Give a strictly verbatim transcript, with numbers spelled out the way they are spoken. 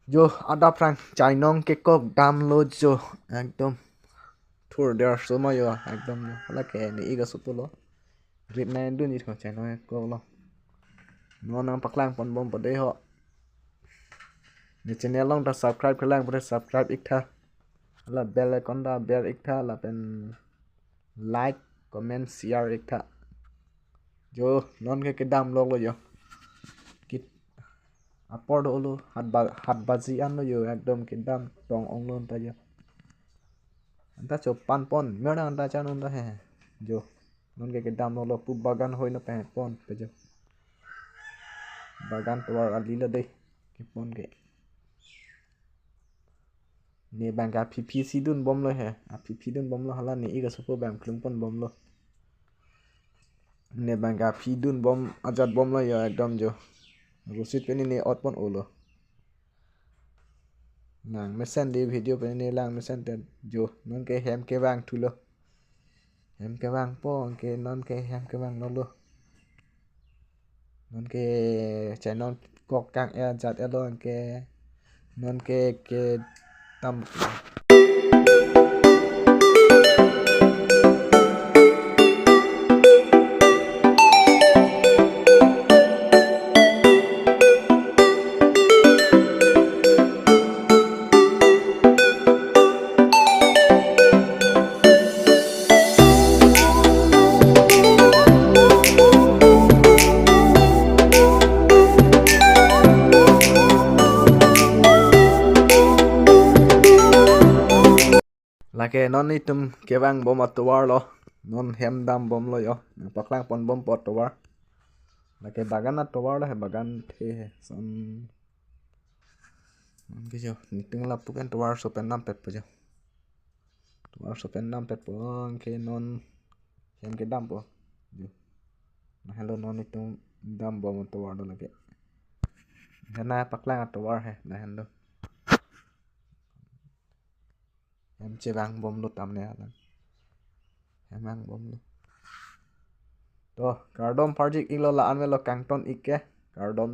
Jo, adap rang chainong kekok damlo jo. Ekdom thur der soma jo, ekdom jo. Hala ke ne ik asopo lo. Rit nai dun it ko chainong kekok lo. Non nangpaklang ponbom pade ho. Ne channel along ta subscribe kelang pade subscribe ik tha. Hala bell icon ta ber ik tha lapen like, comment, share ik tha. Jo, non ke kedam lok lo jo. Kit apor dolo hat ba, hat baji an lo jo, ekdom kedam tong ong lo anta jo. Anta cho pan pon, mer anta chan anta he. Jo, non ke kedam lok lo pu bagan hoi na pen pon pe jo. Bagan tovar ali lo dei, kepon ke. Ne bang ke aphi phi si dunbom lo he. Aphi phi dunbom lo hala ne ik asopo bang klung ponbom lo. Ne bang ke aphi dunbom ajat bom lo jo ekdom jo. Rosit pen ne ot pon olo. Nang mesen di video pen ne lang mesen te jo. Non ke hem kevang thulo. Hem kevang po ke non ke hem kevang lo lo. Non ke chainong kok kang-e ajat elo ke non ke kedam. Lake non itum kevang bom atovar lo. Non hem dam bom lo jo. Paklang ponbom po tovar. Lake bagan atovar lo he, bagan the he. Son. Non ke jo. Niting lapu pen tovar so pen nam pet po jo. Tovar so pen nam pet po. Ke non hem kedam po. Jo. Nah, helo non itum dam bom atovar lo lake. Hena paklang atovar he. Nah, helo. Hem chevang bom lo tamne alam. Hem vang bom lo. To, kardom parjik ik lo la-an me lo kangton ik ke. Kardom de.